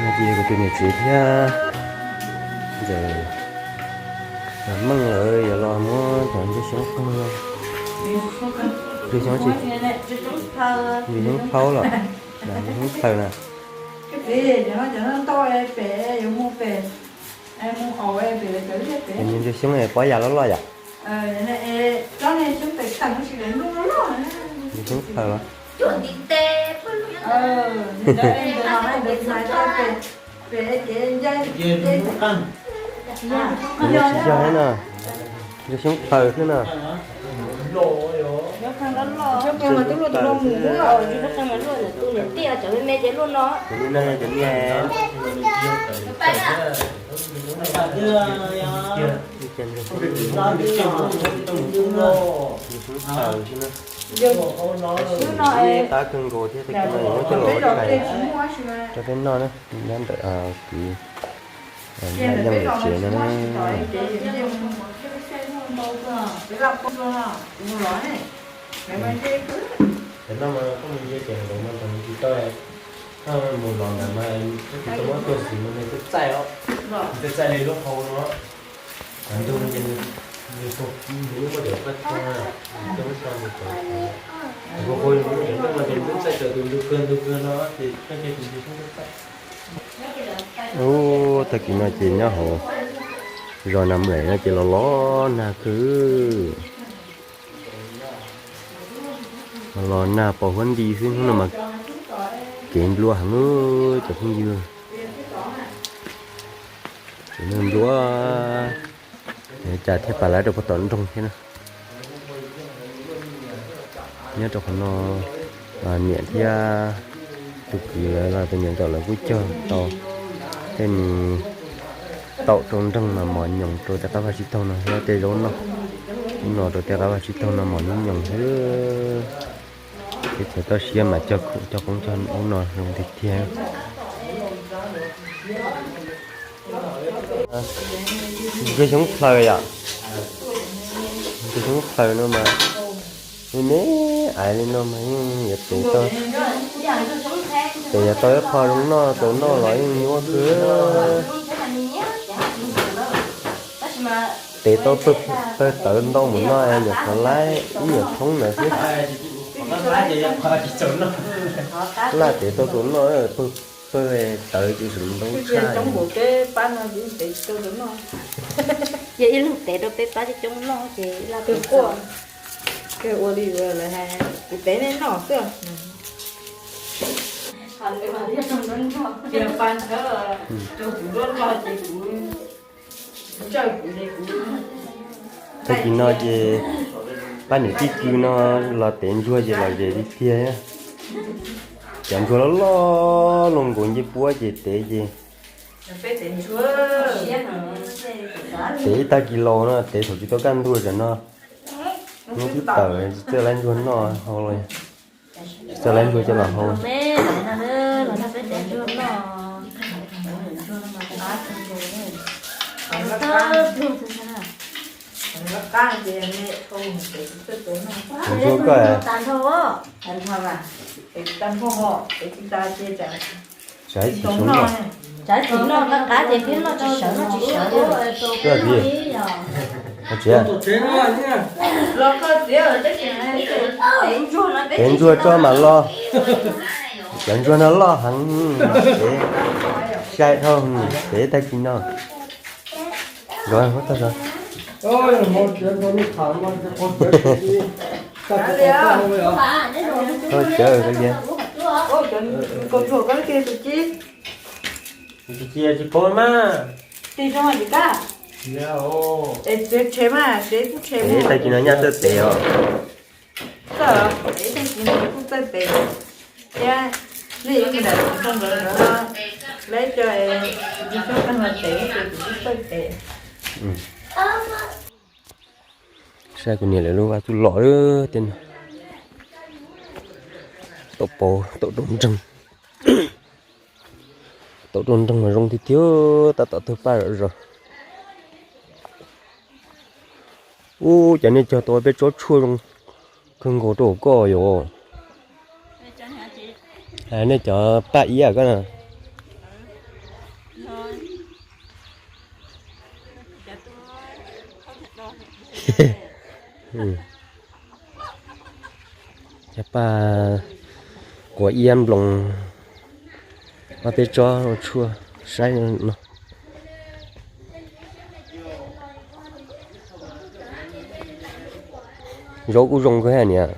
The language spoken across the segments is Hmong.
Ces kuv tus niam tsev thiab ntxawm Meej lawv yuav los muab cov ntsuag xyoob qeeg, ntsuag xyoob tsis, ntsuag xyoob plaub los, ntsuag xyoob plaws na. Ntsuag xyoob pob yas loj loj yom. Ntsuag xyoob plaws los. Tsis yog thiab no, ntsuag xyoob plaws xwb no. Cov me me ces luaj no. Tab kawg nkaus thiab, tej kua no muab coj los ua tshais rau peb noj na. Nyob ntawm kwv Yaj Yeej lawv tsev no na. Mus los ntawd mas tsis tau muab tuaj xwb, nws txaij txaij os, nws txaij txaij li lub hau no. Cov ntug no ces nws, nws lub pob cov qab txog, nws tuaj muab tso nws cov, nws ua ua nws lub pob cov ntug no ces nws txaij raws tus ntug kawg ntug kawg no ces koj cia tus ntug xyoob tuaj txaij. Ub, tag kis no ces nyob hauv zos Nas Mlaim no ces los los nag kawg. Los los nag pos huab nti xwb, hnub no mas kev nplua heev cov phooj ywg. Kev nplua, cas thiaj pam lawv rau puag tom nroog thiab na. Nyob rau qhov no, niam thiab tus kwv lawv los tus niam ntxawm lawv kuj cog tau tej me taum rau nroog mas mos nyoos rau tej qab vaj tsib taug no thiab tej zaub noj. Ub no rau tej qab vaj tsib taug no mos nyoos nyoos xwb. Teb chaws toj siab mas cog khoom cog qoob cog ub no zoo tiag tiag. Ntsuag xyoob plaws yom. Ntsuag xyoob plaws no mas me me aiv li no mas yeej yuav tev tau, tev yuav tau ib qho zoo noj tau noj los yeej nyuaj kawg. Tev tau pawg tawv ntau mus noj nyuam qhuav laib ib nyuam thoob ntawd xwb. Laj tev tau tau noj, pawg tawv ces zoo ntau tshaj. Yog ib leeg tev rau peb pab coob coob noj ces laj twb quaj. Kawg ua li lawv hais, kuv tev nej noj xwb. Tias pab nthawv rau kuv nruab nrog ces kuv, kuv ntsawj kuv li kuv. Tag kis no ces pab niam tij kwv no los tev ntsuag ces lom zem tiag tiag. Cov ntsuag loj loj luaj nkaus ncej puab ces tev ces tev ib tag kis los no tev thaum tsis tau kaj ntug tam no. Hnub twb tawm tsis txawj laib ntsuag noj hau los, tsis txawj laib ntsuag coj los hau. Ntsuag koj, tsam ib chim xyoob noj, tsam ib chim noj qab qab ces thiab noj tsis sawv noj tsis sawv. Txiav, tev ntsuag tso mam los. Cov ntsuag no loj heev, sai dhau, tev tag kis no. Zov, zov. Tsis paub mas. Tev tag kis no nyaj txawj tev os. Saib kuv niam lawv lub vaj txuj lom tej no. Taum pauv, taum rau nreeg. Taum rau nreeg mas zoo tiag tiag, tab tom tawg paj zom zaws. Ub, cas nej cog tau peb tsob tshuaj zoo kawg nkaus rau koj yom. Nej cov paj iab koj na. Cov paj quav iab nploos, ob peb tsob ua tshuaj saib no. Zaub kuj zoo kawg niam.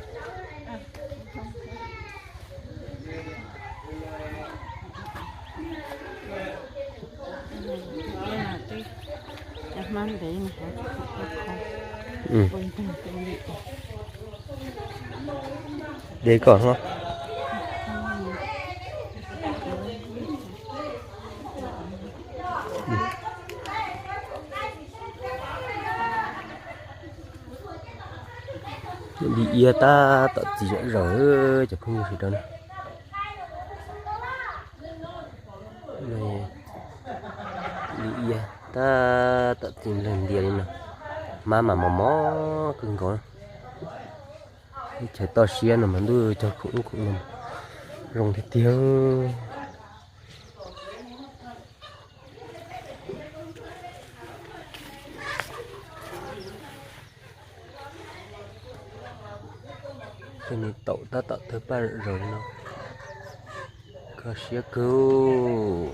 De kom no. Li iab tab tom txi zom zaws cov phooj ywg sawv daws na. Li iab tab tom txi nplawg ntias li no, hmab mas mos mos kawg nkaus. Teb chaws toj siab no mas ntuj cog khoom ub khoom no zoo tiag tiag. Tej niag taum tab tom tawg paj zom zaws li no, kho siab kawg.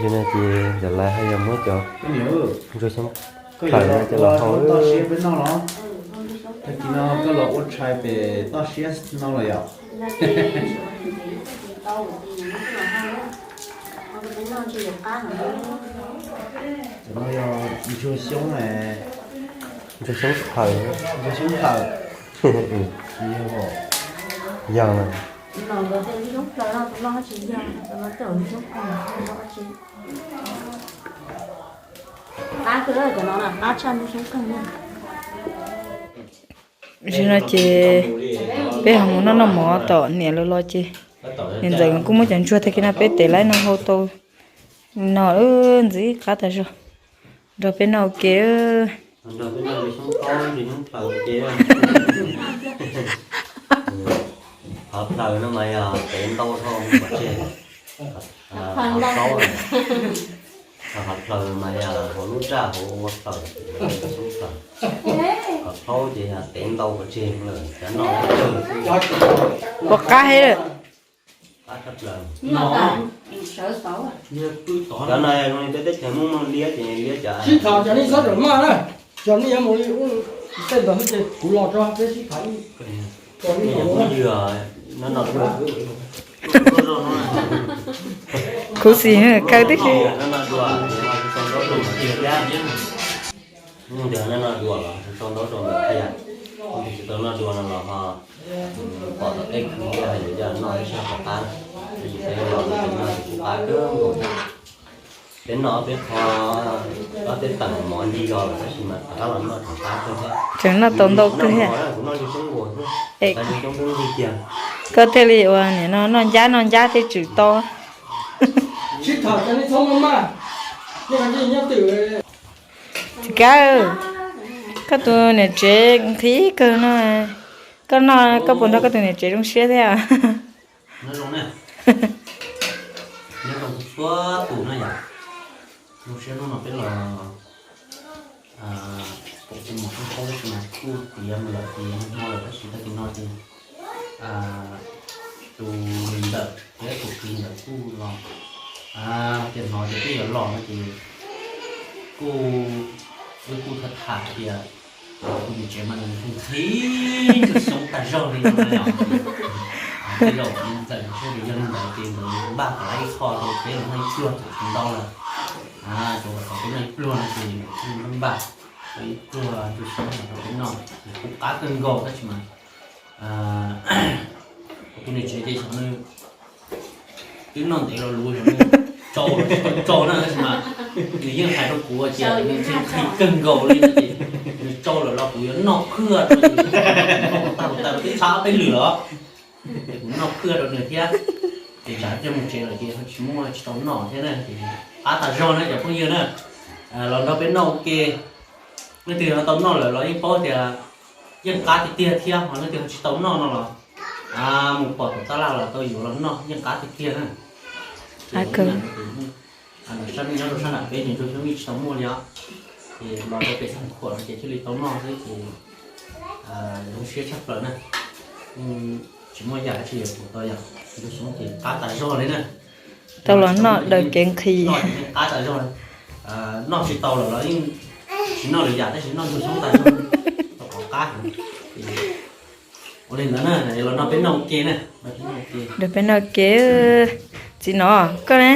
Yog no ces cov lawv haj yog muab cov ntsuag xyoob thaws no coj los hau. Tag kis no koj los ua tshais pem toj siab no los yom? Cov no yog ntsuag xyoob, ntsuag xyoob thaws, ntsuag xyoob thaws. Yog. Tam sim no ces peb ho mus noj noj mov tom niam lawv los ces niam ntxawm kuj muab cov ntsuag tag kis no peb tev laib no hau tau no ntxiv qab tas zog. Nrog peb noj ua ke. Qhov plaws no mas yog tev ntau dhau mus pov tseg. Qhov plaws mas yog hauv lub raj hauv ua plaws, qhov plaub ces yog tev ntau pov tseg lawm, cov no pov qab heev lawm. Cov no zoo li peb teb chaws Hmoob muaj liab ces liab cov. Sib tham cov nej txhob rawm maj na, cov nej yuav mus li ub tej ntawd ces kuv los tso peb sib tham. Khuv xim kawg tib si. Ntawd no dua los sau ntaub rau ntawd thiab, tsis tau noj dua no los ho pom tom tej khw thiab, yuav coj noj ib sab pov qab, tab sis peb los no ces noj kuv qab kawg nkaus. Peb noj peb qho, ob peb teem mov nti zos lawm tab sis mas rov qab los noj rov qab kawg thiab. Tseem noj tau ntau kawg thiab. Kuv noj li xyoob nkaus xwb, tau li xyoob peb nqig kiag. Koj thiaj li ua nim no noj ncab noj ncab thiaj tswm tau. Txiv Kab, koj tus niam tsev nqhis kawg no, koj noj koj puas nrog koj tus niam tsev zoo siab thiab? Nyob zoo na, nyob zoo txhua tus na yom. Zoo siab hnub no peb los pom tus muam Hmoob Paub tab sis mas kuj tiav mus lawm tiav hmo lawm tab sis tag kis no ces tus niam ntawm thiab tus kwv ntawd kuj los, tias hnov tias twb yuav los no ces kuj, wb kuj tham tham tias tus niam tsev mas nws nqhis ntsuag xyoob tag zog li no na yom. Tej zaum ntxawm ntshe yog li ntawd ces nkawd npaj kom lawv ib qho rau peb los noj ib pluag thaum tsis ntau lawm. Rau kom thaum peb noj ib pluag no ces npaj npaj ib pluag ntsuag xyoob rau peb noj, kuj qab kawg nkaus tab sis mas kuv tus niam tsev ces xyov nws twb noj ntev los luv xyov nws tsau los tsis tau tsau na tab sis mas nws yeej hais rau kuv tias nws nqhis kawg nkaus li no ces nws tsau lawm los kuv yuav noj phwj rau nws, tag tag twb txhab peb lwm los es kuv noj phwj rau nws thiab. Ces tsam mus tsev lawm ces ho tsis muaj tsis tau noj thiab na ces qab tas zog na cov phooj ywg na. Los nrog peb noj ua ke, leej twg ho tau noj lawm los yeej paub tias yeej qab tiag tiag thiab, ho leej twg ho tsis tau noj no los Mus pom tom tab laj los tau yuav los noj yeej qab tiag tiag na. Sab nyob rau sab nram peb ces ntsuag xyoob yeej tsis tau muaj li os. Ces los rau pem Xeev Khuam no ces thiaj li tau noj xwb ces zoo siab tshaj plaws na. Tsis muaj yam dab tsi yuav pum tau yom, ntsuag xyoob ces qab tas zog li na. Tau los noj daws kev nqhis. Qab tas zog, noj tsis tau lawm los yeej tsis noj lwm yam tab sis noj ntsuag xyoob tas zog, tau qhov qab. Ua li ntawd na, los noj peb noj ua ke na. Nrog peb noj ua ke. Txiv no, koj ne?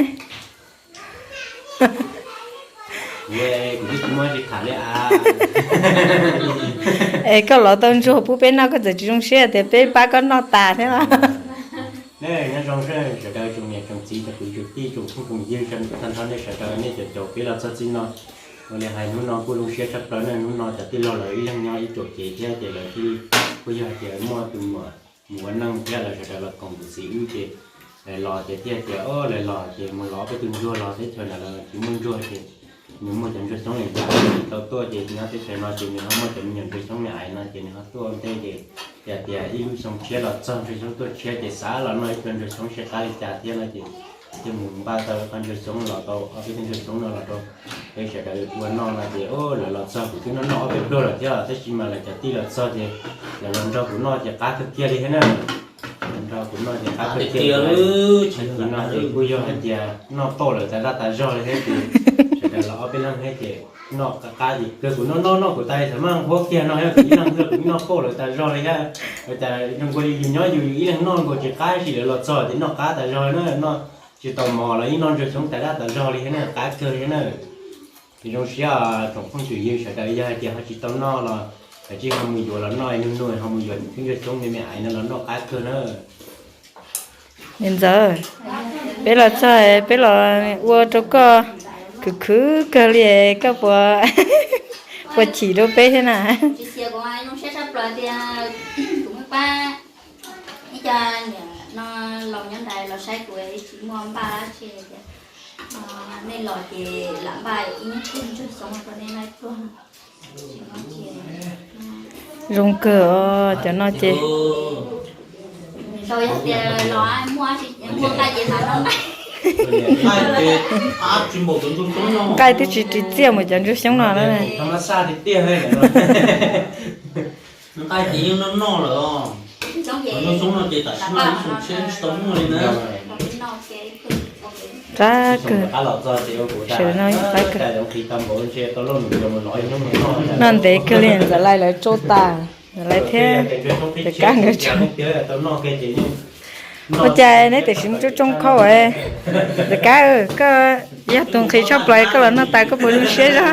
Es koj los tau ntsuag pub peb noj koj txawm tsis zoo siab tias peb pab koj noj tas thiab los? Nyob zoo sawv daws tsoom niam tsoom txiv tsoom kwv tsoom tij tsoom phooj tsoom ywg, tag nrho nej sawv daws nej cov caum peb los txog txij no. Ua li hais hnub no kuj zoo siab tshaj plaws na, hnub no cov tij laug lawv ib leeg nyob ib tsoom ces thiab ces lawv thiaj li kuj yog hais tias muaj tus muam mus ua neej thiab lawv sawv daws los koom tus txiv wb ces lawv los ces thiaj tias o lawv los ces mus los peb tus ntsuag los teb chaws ntawd los tsis muaj ntsuag ces nws muaj cov ntsuag xyoob li ntawd tsis tau tuaj ces nyob teb chaws no ces nws ho muaj cov me nyuam ntsuag xyoob me aiv no ces nws ho tuaj ua ntej ces yog tias ib lub xyoo tshiab los txog ntsuag xyoob tuaj tshiab ces xav los noj ib co ntsuag xyoob seb qab li cas thiab no ces thiaj mus npaj tau qhov ntsuag xyoob los tau ob peb tug ntsuag xyoob no los rau peb sawv daws ua noj no ces lawv los txog kuv twb noj noj ob peb pluag lawm thiab tab sis mas lawv cov tij los txog ces lawv los nrog kuv noj ces qab kawg kiag li thiab na. Nrog kuv noj ces qab kawg kiag li. Kuv no ces kuj yog hais tias noj pauj lawv tas zaj tas zog li thiab ces sawv daws los ob peb leeg thiab ces noj qab qab ces kawg kuv noj noj noj kuv tas li thaum maj huab kiag no yog kuv ib leeg kuv noj pauj lawv tas zog li thiab. Cas zoo nkaus li yus nyob yus ib leeg noj nkaus tsis qab sim lawv los txog ces noj qab tas zog na, noj tsis tau mov los yeej noj ntsuag xyoob tas zaj tas zog li thiab na, qab kawg li thiab na. Ces zoo siab tsoom phooj tsoom ywg sawv daws yog hais tias ho tsis tau noj los kav tsij ho mus yuav los noj, nug nug ho mus yuav tus ntsuag xyoob me me aiv no los noj qab kawg na. Niam ntxawm, peb los txog peb los ua rau koj khwv khwv kawg li, koj puas, puas chim rau peb thiab na? Ib co niam no laus nyob nrad los saib kuv tsis muaj npaj dab tsi tias nej los ces lam npaj ib nyuag ntsuag xyoob rau nej noj ib pluag. Zoo kawg os, cov no ces nqaij twb tsis ris txiaj mus cov ntsuag xyoob no na. Nqaij ces yeej noj noj lawm os. Ntsuag xyoob no ces tam sim no ib xyoo tshiab tsis tau muaj li na. Qab kawg, sawv daws noj qab kawg. Noj ntev kawg li, Ntxawm Lais lawv tsau tas, Ntxawm Lais thiab Ntxawm Kab nkawd tsau. Ua cas neb tam sim no tsau tsau khaub? Ntxawm Kab, koj yog tus nqhis tshaj plaws koj los noj tas koj puas zoo siab zog?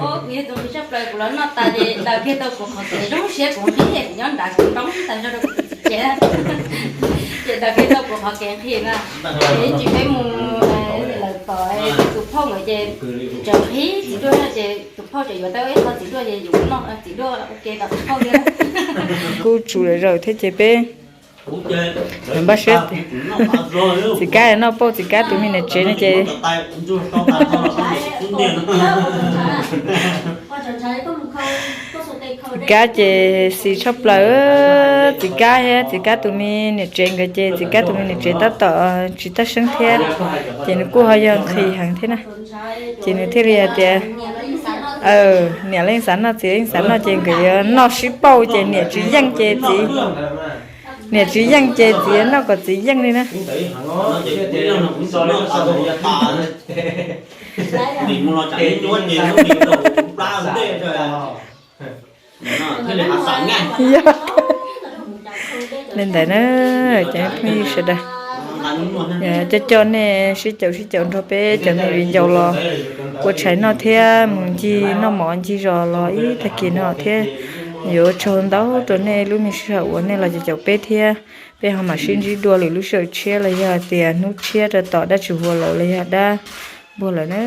Kuv yog tus nqhis tshaj plaws kuv los noj tas ces daws kiag tau kuv qhov kev zoo siab kuv nqhis kuv nyob nrad kuv nroo tas zog rau kuv tus txiv tsev. Ces daws kiag tau kuv qhov kev nqhis na. Ces ib ntsis peb mus lawm tom tus phauj nkawd ces tseem nqhis txiv duaj ces tus phauj tseem yuav tau ib qho txiv duaj ces yus noj txiv duaj ua ke tom tus phauj thiab. Kuj tsuas lawm zaum thiab ces peb npaj siab. Txiv Kab noj pauj Txiv Kab tus me niam tsev no ces Txiv Kab ces xis tshaj plaws. Txiv Kab thiab Txiv Kab tus me niam tsev nkawd ces Txiv Kab tus me niam tsev tab tom tsis tab seeb thiab, ces nws kuj ho yog nqhis heev thiab na. Ces nws thiaj li hais tias niam yeej xav noj txiv yeej xav noj ces nkawd yuav noj sib pauj ces niam tsis yeej ces txiv, niam tsis yeej ces txiv yuav noj kom txiv yeej li na. Li ntawd na, cov phooj ywg sawv daws, coj coj nej sib caum sib caum nrog peb cov me viv ncaus los ua tshais noj thiab mus ncig noj mov ncig zos los ib tag kis no thiab. Yuav ua tsaug ntau rau nej lub me sij hawm uas nej los caum caum peb thiab. Peb ho mam sib ntsib dua lwm lub sij hawm tshiab los yog hais tias hnub tshiab rau tom dab tsi huav lawm los yog dab npuag lawm na.